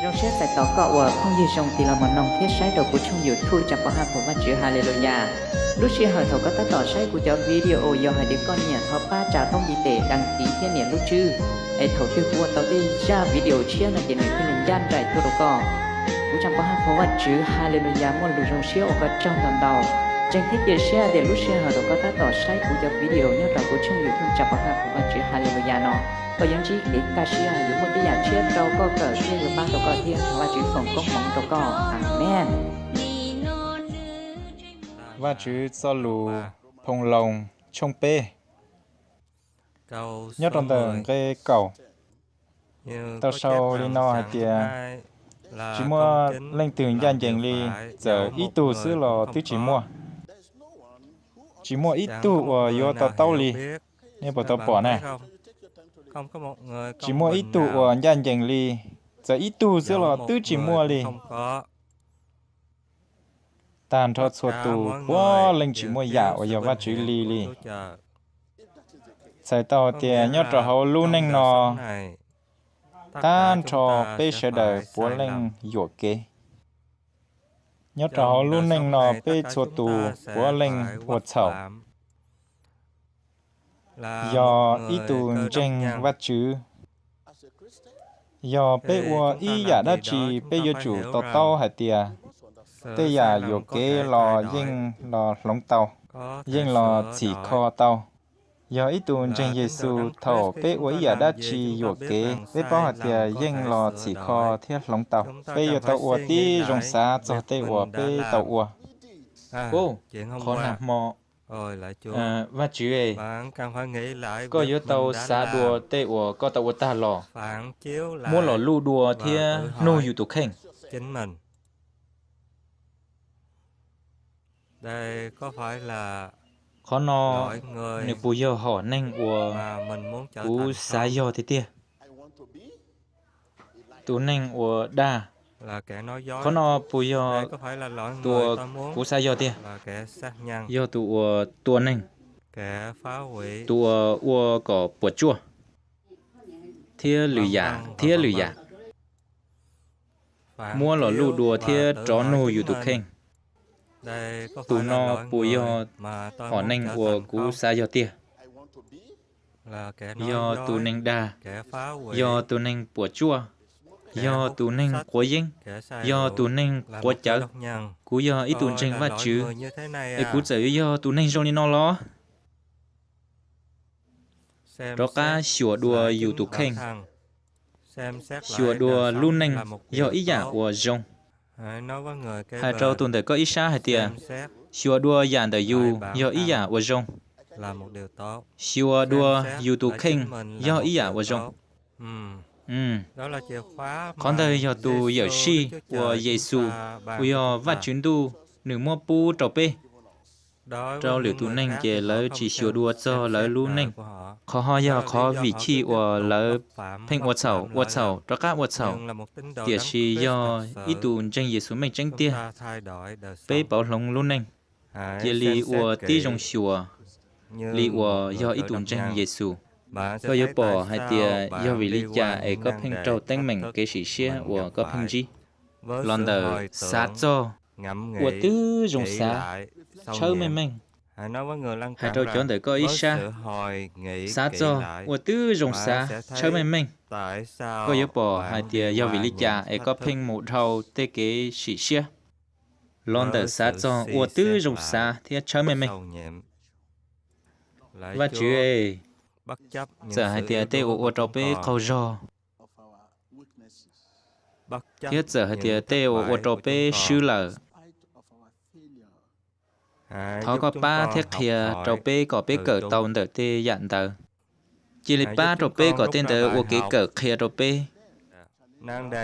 Zoo siab txais tos koj ua phooj ywg zoo tig los mus noog thiab saib rau kuv tshooj YouTube Tsa Pov Haj Phoom Vajtswv Haleluyas. Lub sij hawm thaum koj tab tom saib kuv cov video, yog hais tias koj nyiam thov pab tsa toob ntiv tes, đăng ký thiab nias lub tswb, es thaum twg kuv ua tau tej zaj video tshiab no ces nws thiaj li ncaj nraim tuaj rau koj. Kuv Tsa Pov Haj Phoom Vajtswv Haleluyas muaj lus zoo siab ua koj tsaug ntau ntau. Ntseeg thiab cia siab tias lub sij hawm thaum koj tab tom saib kuv cov video nyob rau kuv tshooj YouTube Tsa Pov Haj Phoom Vajtswv Haleluyas no, koj yuav ntsib kev kaj siab, yuav muaj tej yam tshiab rau koj kawm thiab yuav pab tau koj thiab. Thov Vajtswv foom koob hmoov rau koj. Amees. Vajtswv txoj lus Phoo Loos tshooj peb, nyob rau ntawm nqe kaum, tau sau li no hais tias, tsis muaj leej twg ncaj ncees li, txawm ib tug xwb los twb tsis muaj. Tsis muaj ib tug uas yuav to taub li. Nej puas tau pom na? Tsis muaj ib tug uas ncaj ncees li, txawm ib tug xwb los twb tsis muaj li. Tag nrho txhua tus puav leej tsis muaj yam uas yog Vajtswv li li. Txhais tau tias nyob rau hauv lub neej no, tag nrho peb sawv daws puav leej yuam kev. Nyob rau hauv lub neej no peb txhua tus puav leej ua txhaum. Yog ib tug ntseeg Vajtswv, yog peb ua ib yam dab tsi peb yuav tsum to taub hais tias tej yam yuam kev los yeej los hloov tau, yeej los txhim kho tau. Yog ib tug ntseeg Yexus, thaum peb ua ib yam dab tsi yuam kev, peb paub hais tias yeej los txhim kho thiab hloov tau. Peb yuav tau ua tib zoo xav txog tej uas peb tau ua. Qhov nag hmo, Vajtswv, koj yuav tau xav dua tej uas koj tau ua tag los, muab los luj dua thiab nug yus tus kheej. Qhov no, nws puas yog hom neeg uas kuv xav yog tiag tiag? Tus neeg uas dag, qhov no puas yog tus uas kuv xav yog tiag? Yog tus uas tua neeg, tus uas ua kom puas tsuaj, thiab lwm yam thiab lwm yam. Muab los luj dua thiab rov nug yus tus kheej, tus no puas yog hom neeg uas kuv xav yog tiag? Yog tus neeg dag, yog tus neeg puas tsuaj, yog tus neeg quav yeeb, yog tus neeg quav cawv. Kuv yog ib tug ntseeg Vajtswv, es kuv txawm yuav yog tus neeg zoo li no los? Rov qab xyuas dua yus tus kheej, xyuas dua lub neej yog ib yam uas zoo. Hais rau tus ntawm koj ib sab hais tias, xyuas dua yam ntawm yus yog ib yam uas zoo. Xyuas dua yus tus kheej yog ib yam uas zoo. Qhov ntawd yog tus yawm sij uas Yexus, uas yog Vajtswv Ntuj, nws muab pub rau peb. Rau lwm tus neeg ces lawv tsis xyuas dua txog lawv lub neej. Qhov ho yog qhov vim chij uas lawv pheej ua txhaum, ua txhaum, rov qab ua txhaum. Tiam sis yog ib tus ntseeg Yexus meej tseeb tiag, peb pauv hloov lub neej. Cia li ua tib zoo xyuas li uas yog ib tus ntseeg Yexus. Koj yuav pom hais tias yog vim li cas es koj pheej raug teeb meem kev sim siab uas koj pheej ntsib. Los ntawm xav txog, ua tib zoo xav, tshawb meej meej. Hais rau cov ntawm koj ib sab, xav txog, ua tib zoo xav, tshawb meej meej. Koj yuav pom hais tias yog vim li cas es koj pheej mus dhau tej kev sim siab. Los ntawm xav txog, ua tib zoo xav thiab tshawb meej meej. Vajtswv, txawm hais tias tej uas ua rau peb qaug zog, thiab txawm hais tias tej uas ua rau peb swb lawm, thov koj pab thiab qhia rau peb kom peb kawm tau ntawm tej yam ntawd. Cia li pab rau peb kom tej ntawd ua kev kawm qhia rau peb.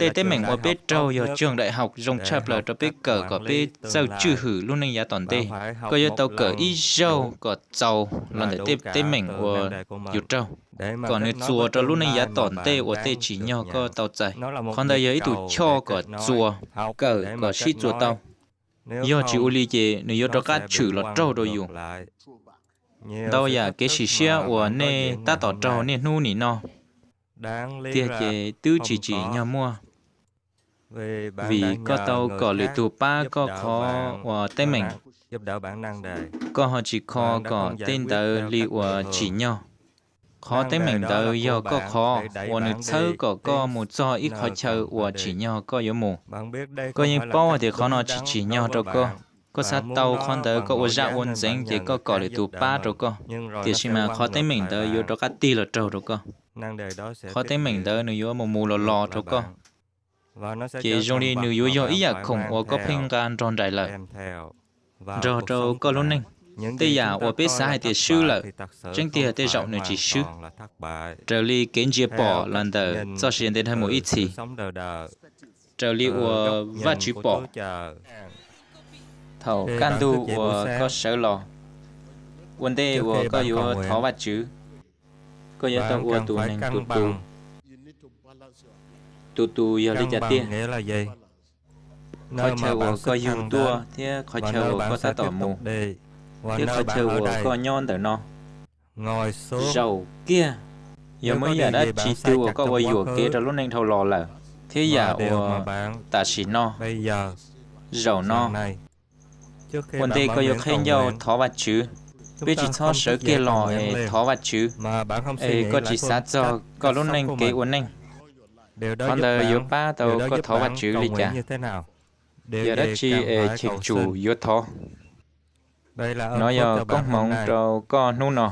Tej teeb meem uas peb raug yog trường đại học zoo tshaj plaws rau peb kawm kom peb txawj tswj hwm lub neej yav tom ntej. Koj yuav tau kawm ib zaug kom txaus los ntawm tej teeb meem uas yus raug, kom nws txuas rau lub neej yav tom ntej uas tej tsim nyog koj tau txais. Qhov ntawd yog ib tug choj kom txuas, kawm kom sib txuas tau. Yog tsis ua li ces nws yuav rov qab tshwm los raug rau yus. Ntau yam kev sim siab uas nej tab tom raug niaj hnub nim no, tiag ces twb tsis tsim nyog muaj. Vim koj tau kom lwm tus pab koj kho uas teeb meem, koj ho tsis kho kom tej ntawd li uas tsim nyog. Qhov teeb meem ntawd yog koj qhov uas nws txhawb kom koj mus txog ib qhov chaw uas tsim nyog koj yuav mus. Koj yeej paub hais tias qhov no tsis tsim nyog rau koj. Koj xav tau qhov ntawd, koj ua zaj ua ntxeev ces koj kom lwm tus pab rau koj. Tiam sis mas qhov teeb meem ntawd yuav rov qab tig los raug rau koj. Qhov teeb meem ntawd nws yuav mus mus los los rau koj. Ces zoo li nws yuav yog ib yam khoom uas koj pheej nqa nrog nraim lawm, nrog rau koj lub neej. Tej yam uas peb xav hais tias swb lawm, tseeb tiag tej zaum nws tsis swb. Raws li kev ntsia pom los ntawm txoj sia ntev dhawv mus ib txhis, raws li uas Vajtswv pom. Thaum kaj ntug uas koj sawv los, ua ntej uas koj yuav thov Vajtswv, koj yuav tau ua tus neeg tus tus. Tus tus yog li cas tiag? Qhov chaw uas koj yug tuaj thiab qhov chaw uas koj tab tom mus, thiab qhov chaw uas koj nyob ntawm no. Zaum kiag yog muaj ib yam dab tsi twg uas koj ua yuam kev rau lub neej dhau los lawm, thiab yam uas tam sim no, zaum no, ua ntej koj yuav qheb ncauj thov Vajtswv. Peb tsis txhob sawv kiag los es thov Vajtswv, es koj tsis xav txog koj lub neej kev ua neej. Qhov ntawd yuav pab tau koj thov Vajtswv li cas? Yog dab tsi es cheem tsum yuav thov? Nov yog koob hmoov rau koj hnub no.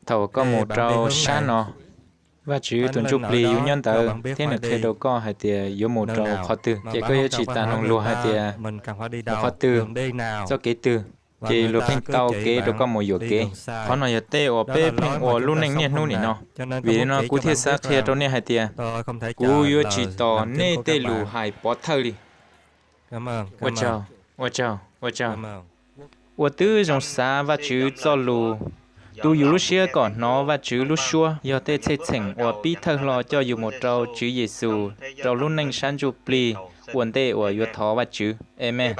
Thaum koj mus rau sab no, Vajtswv tus Ntsuj Plig yuav nyob ntawd thiab nws qhia rau koj hais tias yuav mus rau qhov twg, ces koj yuav tsis tas noog luag hais tias mus qhov twg, txoj kev twg, ces luag pheej tau kev rau koj mus yuam kev. Qhov no yog tej uas peb pheej ua lub neej niaj hnub nim no. Vim li no kuv thiaj xav qhia rau nej hais tias kuv yuav tsis tos nej tej lus hais pov thawj li. Ua tsaug, ua tsaug, ua tsaug. Ua tib zoo xav Vajtswv txoj lus, tu yus lub siab kom hnov Vajtswv lub suab, yog tej txheej txheem uas pib thawj hlo coj yus mus rau Tswv Yexus rau lub neej sab ntsuj plig ua ntej uas yuav thov Vajtswv. Amees.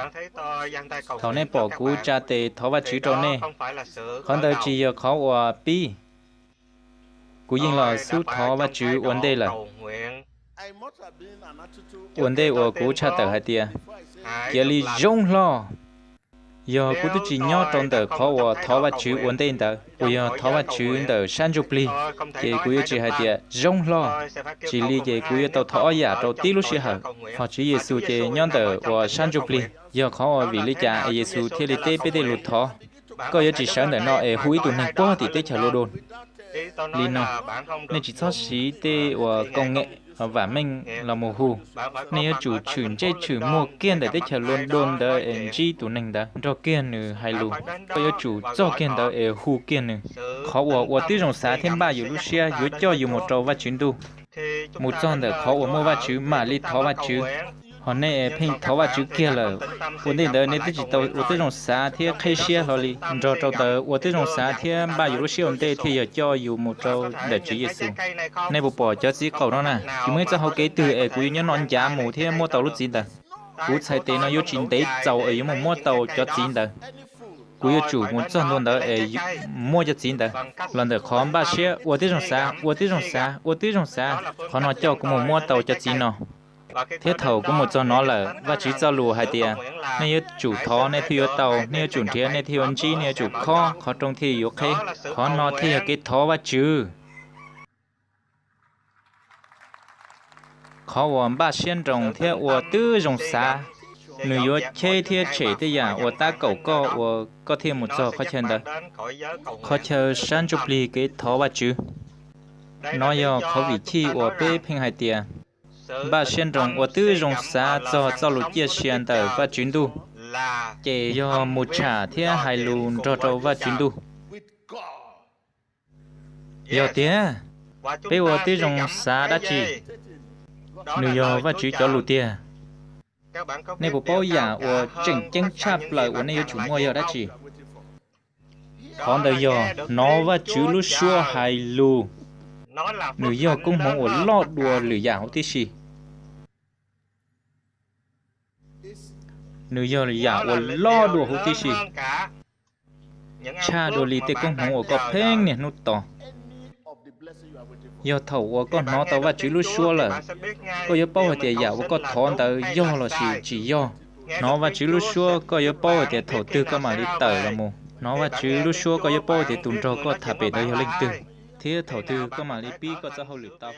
Thaum nej pom kuv tsa tes thov Vajtswv rau nej, qhov ntawd tsis yog qhov uas pib. Kuv yeej los xub thov Vajtswv ua ntej lawm. Ua ntej uas kuv tshaj tawm hais tias, cia li zoo hlo, yog kuv twb tsis nyob rau ntawm qhov uas thov Vajtswv ua ntej ntawd, uas yog thov Vajtswv ntawm sab ntsuj plig, ces kuv yuav tsis hais tias zoo hlo. Tsis li ces kuv yuav tau thov ob yam rau tib lub sij hawm. Hos Tswv Yexus ces nyob ntawm uas sab ntsuj plig, yog qhov uas vim li cas es Yexus thiaj li teb peb tej lus thov. Koj yuav tsis sawv ntawm no es hu ib tug neeg puag tim teb chaws London li no. Nej tsis txhob siv tej uas koom nyem vam meej los mus hu. Nej yuav tsum tshwm ntsej tshwm muag kiag ntawm teb chaws London ntawd es ntsib tus neeg ntawd, nrog kiag nws hais lus. Koj yuav tsum txog kiag ntawd es hu kiag nws. Qhov uas ua tib zoo xav thiab npaj yus lub siab yuav coj yus mus rau Vajtswv ntuj, mus txog ntawm qhov uas muaj Vajtswv mam li thov Vajtswv. Hos nej pheej thov Vajtswv kiag lawm, ua ntej ntawd nej twb tsis tau ua tib zoo xav thiab qheb siab hlo li. Nrog rau ntawd ua tib zoo xav thiab npaj yus lub siab ua ntej thiaj yog coj yus mus rau ntawm Tswv Yexus. Nej puas pom cov txiv qaum no na? Tsis muaj ib txoj hau kev twg es kuv yuav nyob no ncav mus thiab muab tau lub txiv ntawd. Kuv txhais tes no yuav tsis ntev txaus es yuav mus muab tau cov txiv ntawd. Kuv yuav tsum mus txog ntua ntawd es muab cov txiv ntawd. Los ntawm qhov npaj siab ua tib zoo xav, ua tib zoo xav, ua tib zoo xav, qhov no coj kuv mus muab tau cov txiv no. Thiab thaum kuv mus txog no lawm, Vajtswv txoj lus hais tias, nej yuav tsum thov nej thiaj yuav tau, nej yuav tsum nrhiav nej thiaj yuav ntsib, nej yuav tsum khob qhov rooj thiaj yuav qheb. Qhov no thiaj yog kev thov Vajtswv. Qhov uas npaj siab nroos thiab ua tib zoo xav, nws yuav cheb thiab tshem tej yam uas tab kaum koj uas koj thiaj mus txog qhov chaw ntawd. Qhov chaw sab ntsuj plig kev thov Vajtswv. Nov yog qhov vim chij uas peb pheej hais tias, npaj siab nroos ua tib zoo xav txog txoj lus ciaj sia ntawm Vajtswv ntuj, ces yog mus tsham thiab hais lus nrog rau Vajtswv ntuj. Yog tiag, peb ua tib zoo xav dab tsi? Nws yog Vajtswv cov lus tiag. Nej puas paub yam uas tseem ceeb tshaj plaws uas nej yuav tsum muaj yog dab tsi? Qhov ntawd yog hnov Vajtswv lub suab hais lus. Nws yog koob hmoov uas loj dua lwm yam huv tib si. Nws yog yam uas loj dua huv tib si, tshaj dua li tej koob hmoov uas koj pheej niaj hnub tos. Yog thaum uas koj hnov tau Vajtswv lub suab lawm, koj yuav paub hais tias yam uas koj thov ntawd yog los sis tsis yog. Hnov Vajtswv lub suab, koj yuav paub hais tias thaum twg koj mam li tawm los mus. Hnov Vajtswv lub suab, koj yuav paub hais tias tus nrog koj tham pem ntawd yog leej twg, thiab thaum twg koj mam li pib koj txoj hauj lwm tau.